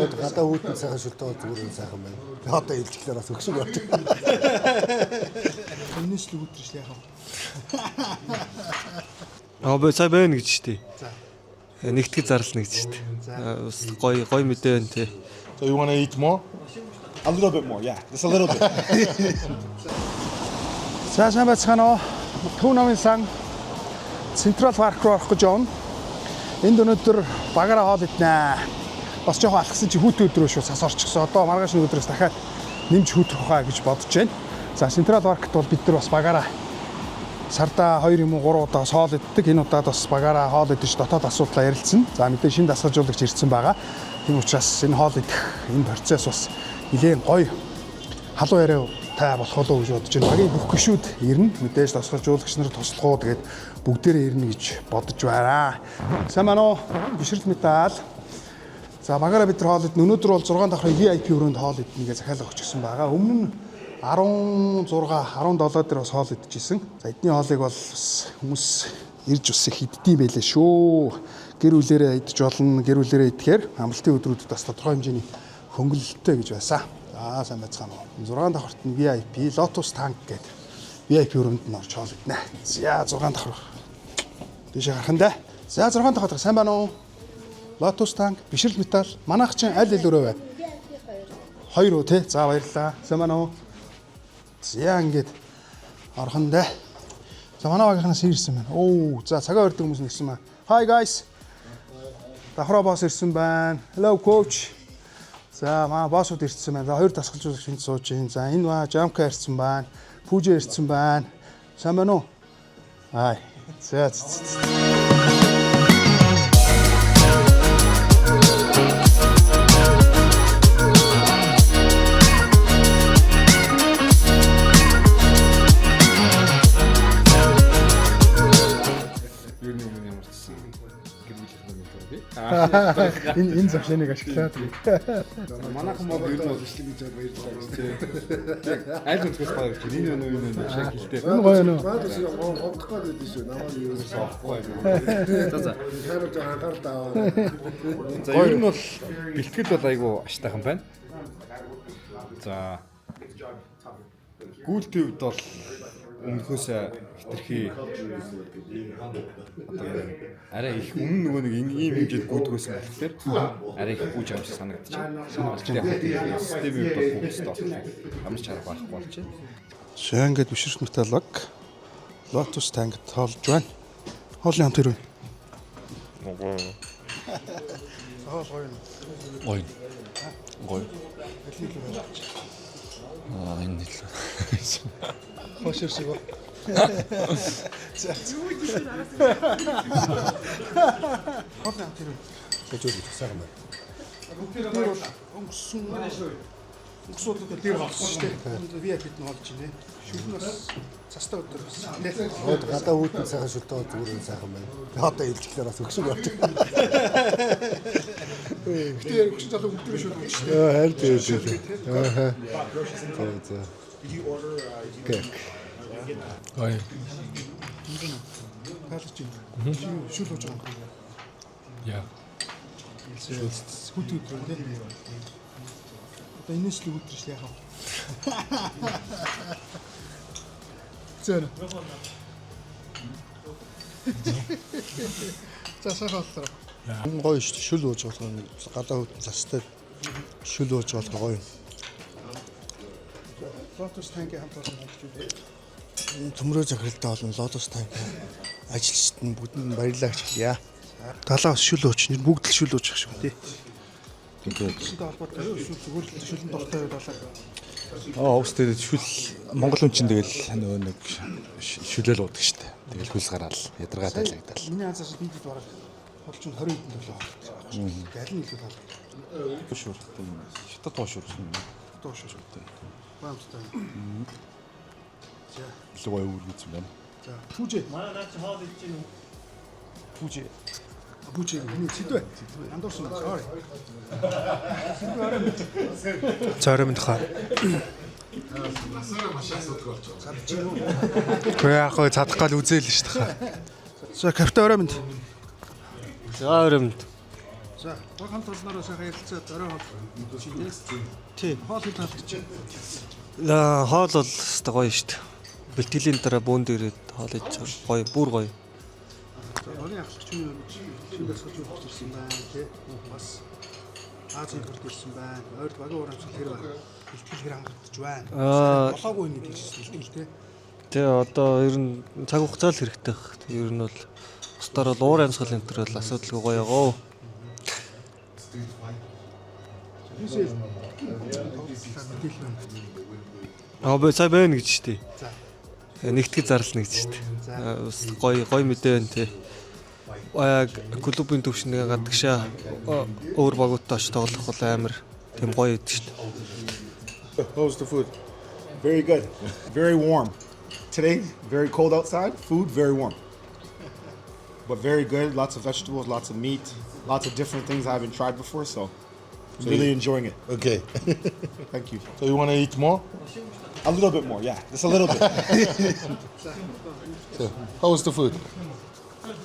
Гоод гадаа үүдэн сайхан шүлтэй бол зүгээр нь сайхан байна. Би одоо илжиглээр бас өгшөг болж байна. Энэс л үүдэр шл яхав. Аа бо сая байна гэж штий. Нэгтгэж зарлана гэж штий. Бас гоё гоё мэдээ байна тий. So you want to eat more? A little bit more, yeah. Just a little bit. За, сайн байцгаана уу. Төв намын сан Централ парк руу орох гэж явна. Энд өнөөдөр багаараа хоол иднэ. Бас жоохон алхсан чи хүүтэн өдрөө шүү цас орчихсон. Одоо маргааш нэг өдрөөс дахиад нэмж хүүтрэх хаа гэж бодож байна. За, Централ паркт бол бид нар бас багаараа сардаа 2 юм уу 3 удаа бас хоол иддэг. Энэ удаад бас багаараа хоол идэж дотоод асуудлаа ярилцсан. За, мэдээ шинэ дасгалжуулагч ирсэн байгаа. Тийм учраас энэ хоол идэх энэ процесс бас нэлээд гоё халуун яриа та болох болов уу гэж бодож байна. Багийн бүх гишүүд ирнэ. Мэдээж дасгалжуулагч нар туслах уу, тэгээд бүгдээрээ ирнэ гэж бодож байна. Сайн байна уу? Бишрэл медаль. За, багаараа бид нар хоол иднэ. Өнөөдөр бол 6 давхрын VIP өрөөнд хоол иднэ гэж захиалга өгчихсөн байгаа. Өмнө нь 16, 17 дээр бас хоол идчихсэн. За, эдний хоолыг бол бас хүмүүс ирж бас их иддэм байлээ шүү. Гэр бүлээрээ идэж болно. Гэр бүлээрээ идэхээр амралтын өдрүүдэд бас тодорхой хэмжээний хөнгөлөлттэй гэж байсан. За, сайн байцгаана уу. 6 давхарт нь VIP Lotus Tank гэдэг VIP өрөөнд нь орж хоол иднэ. За, 6 давхар. Дээшээ гарах нь дээ. За, 6 давхар, сайн байна уу? Lotus Tank, Бишрэл металл. Манайх чинь аль аль өрөө вэ? Хоёр үү те. За, баярлалаа. Сайн байна уу? За, ингээд орох нь дээ. За, манай багийнхнаас ирсэн байна. Оо, за, цагаан өрдөг хүмүүс нэрсэн байна. Hi guys. Давхраа босс ирсэн байна. Hello coach. За, манай боссууд ирсэн байна. За, хоёр дасгалжуулагч энд сууж байна. За, энэ ба Жамка ирсэн байна. Пүүжэ ирсэн байна. Сайн байна уу? Хай. За за, за. Ер нь өмнө ямар ч гэсэн гэр бүлийнхэн ментор тий. Энэ завшааныг ашиглаад. Манайхан бол ер нь бол ишлэг гэж баярлалаа гэж тий. Аль өнцгөөс гоё гэж энэ юу юу юу шиг хэлтэй. Энэ гоё нөө. Наад шиг гомдох гээд байдаг шүү. Намайг юу Сохгүй юм. За за. Хариулж анхаарал аваа. За, ер нь бол бэлтгэл бол айгүй аштайхан байна. За, гүйлтийн хувьд бол өмнөхөөс хитрхи одоо арай их өмнө нөгөө нэг ийм хэмжээд гүйдгөөсөн болохоор арай их гүйж байгаа юм шиг санагдчихэв. Санагдчихэв. Системийн хувьд бол гүйх ёстой. Ямар ч арга байхгүй болж байна. За, ингээд бишрэх металлог Lotus Tank тоолж байна. Хоолны хамт ирвэ. Гоё. Хоол гоё юм. Гоё. Гоё. Аа, энэ илүү. Хош ирсэг. За. Хоолны хамт ирвэ. Гэж үл сайхан байна. Тэр бол өнгөрсөн удаад дээр холсон шүү дээ. VIP-д нь холж ийнэ. Шүлэн бас цастай өдөр бас. Гоод гадаа үүдэн сайхан шүлтэй бол зүгээр нь сайхан байна. Би одоо илжиглээр бас өгшөг болж байна. Гэтэ яг өгсөн залуу бүгдээрээ шүл өгч шүү дээ. Харин тийм шүү. Аа. За за. Окей. Гоё. Таалж байна. Шүл ууж байгаа юм. Яа. Хүт өдөр тий. Одоо энэс л өдөр шл яхав. Зэн. За, сайхан боллоо. Гоё шүү дээ. Шүл ууж болох юм. Гадаа үүдэн цастай шүл ууж болох гоё. Lotus Tank-ийн хамт олон болж байна. Төмрөө захиралтай болон Lotus Tank ажилчид нь бүгдэнд нь баярлалаа гэж хэлье. Далаа бас шүл ууч. Нэр бүгд л шүл уучих шиг тий. Тэгээд Шүлтэй холбоотой юу? Эсвэл зүгээр л шүлэн дуртай юу далаа. Аа, уус тэгээд шүл Монгол хүн чинь тэгэл нөгөө нэг шүлэл уудаг штэ. Тэгэл хөлс гараал ядаргаа тайлагдал. Миний анзаарч нийтэд бараг хол чинь 20 хэдэн төлөө авах. Аль нь илүү таалагдав? Шүрхтэй юм. Хятад тоо шүрх юм. Доош шүү. Гоё амттай. За. Илүү гоё үүрэг юм байна. За, пүүжээ. Манай наа чи хоол идэж гин үү? Пүүжээ. Пүүжээ. Миний сэдвэ. Андуурсан. Sorry. За, орой хаа. Гэхдээ яг гоо чадах гал үзээл шүү дээ. За, капитан, орой мэнд. За, орой мэнд. За, баг хамт олноороо сайхан ярилцаад орой хоол шинэ. Тий. Хоол хэд таалагдчих? Аа, хоол бол өстой гоё шүү дээ. Бэлтгэлийн дараа бөөнд ирээд хоол идэж байгаа. Гоё, бүр гоё. За, багийн ахлагч нь шинэ дасгалж өгч ирсэн байна тий. Бас Азийн төрд ирсэн байна. Ойрд багийн урамшил хэр байна? Бэлтгэл хэр хангагдаж байна? Болоогүй юм гэдэг чинь бэлтгэл тий. Тий, одоо ер нь цаг хугацаа л хэрэгтэй. Ер нь бол бусдаар бол уур амьсгал энэ төр бол асуудалгүй гоё гоо. Тийшээ мэдээлэл байна. Аа, би сая байна гэж шүү дээ. За. Нэгтгэж зарлана гэж шүү дээ. Бас гоё гоё мэдээ байна тий. Яг клубын төвшнийг гадагшаа өөр багуудтай очиж тоглох бол амар тийм гоё идэв шүү дээ. How's the food? Very good. Very warm. Today, very cold outside. Food, very warm. But very good. Lots of vegetables, lots of meat, lots of different things I haven't tried before. So, really enjoying it. Okay. Thank you. So you want to eat more? A little bit more, yeah. Just a little bit. So, how was the food?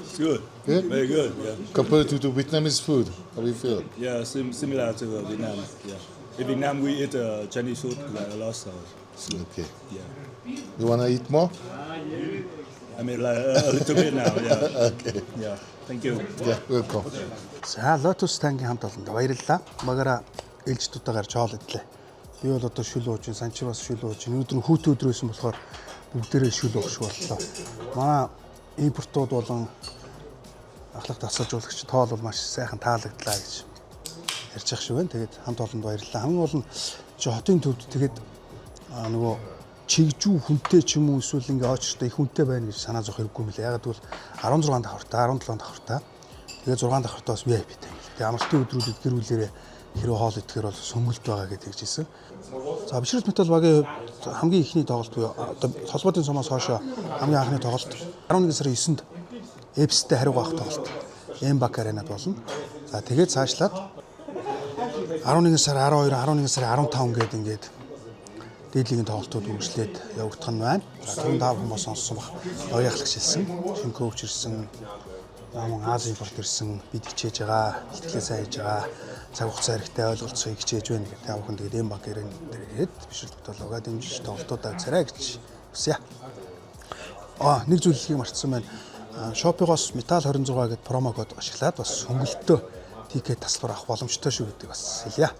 It's good. Good? Very good. Yeah. Compared to the Vietnamese food, how do you feel? Yeah. Similar to Vietnam. Yeah. In Vietnam we eat Chinese food like a lot, so it's good. Okay. Yeah. You want to eat more? I mean, like a little bit now. Yeah. Okay. Yeah. Thank you. Yeah, welcome. За, Lotus тангийн хамт олонд баярлалаа. Багаараа ээлжтүүдээ гарч хоол идлээ. Би бол одоо шүл ууж, санчир бас шүл ууж. Өнөөдөр хүүтэн өдөр байсан болохоор бүгдээрээ шүл уух шиг боллоо. Манай импортууд болон ахлах дасгалжуулагч тоол бол маш сайхан таалагдлаа гэж ярьж явах шиг байна. Тэгээд хамт олонд баярлалаа. Хамгийн гол нь чи хотын төвд тэгээд нөгөө чигжүү хүнтэй ч юм уу эсвэл ингээ очтой их хүнтэй байна гэж санаа зовх хэрэггүй юм лээ. Яг гэвэл 16 давхартай, 17 давхартай. Тэгээд 6 давхартай бас VIP-тэй юм лээ. Тэгээд амралтын өдрүүдэд гэр бүлээрээ хэрэг хоол идэхээр бол сөнгөлт байгаа гэдэг хэлжсэн. За, Бишрэлт Метал багийн хувьд хамгийн ихний тоглолт буюу одоо холбоотын сумаас хойшоо хамгийн анхны тоглолт 11 сарын 9-нд Эпстэй хариу авах тоглолт Эмбак аренад болно. За, тэгээд цаашлаад 11 сар 12, 11 сарын 15 гээд ингээд дээд лигийн тоглолтууд үргэлжлээд явагдах нь байна. За, түрүүн та бүхэн бас сонссон бах. Багийн ахлагч хэлсэн, шинэ коуч ирсэн, мөн Азийн импорт ирсэн, бид хичээж байгаа, бэлтгэлээ сайн хийж байгаа, цаг хугацаа хэрэгтэй ойлголцохыг хичээж байна гэх. Та бүхэн тэгээд Эмбак арен дээр ирээд Бишрэлт Металлогоо дэмжиж тоглолтуудаа үзээрэй гэж хүсье. Аа, нэг зүйл хэлхийг мартсан байна. Shopee-гоос Metal 26 гэдэг promo код ашиглаад бас хөнгөлөлтөө ticket тасалбар авах боломжтой шүү гэдгийг бас хэлье.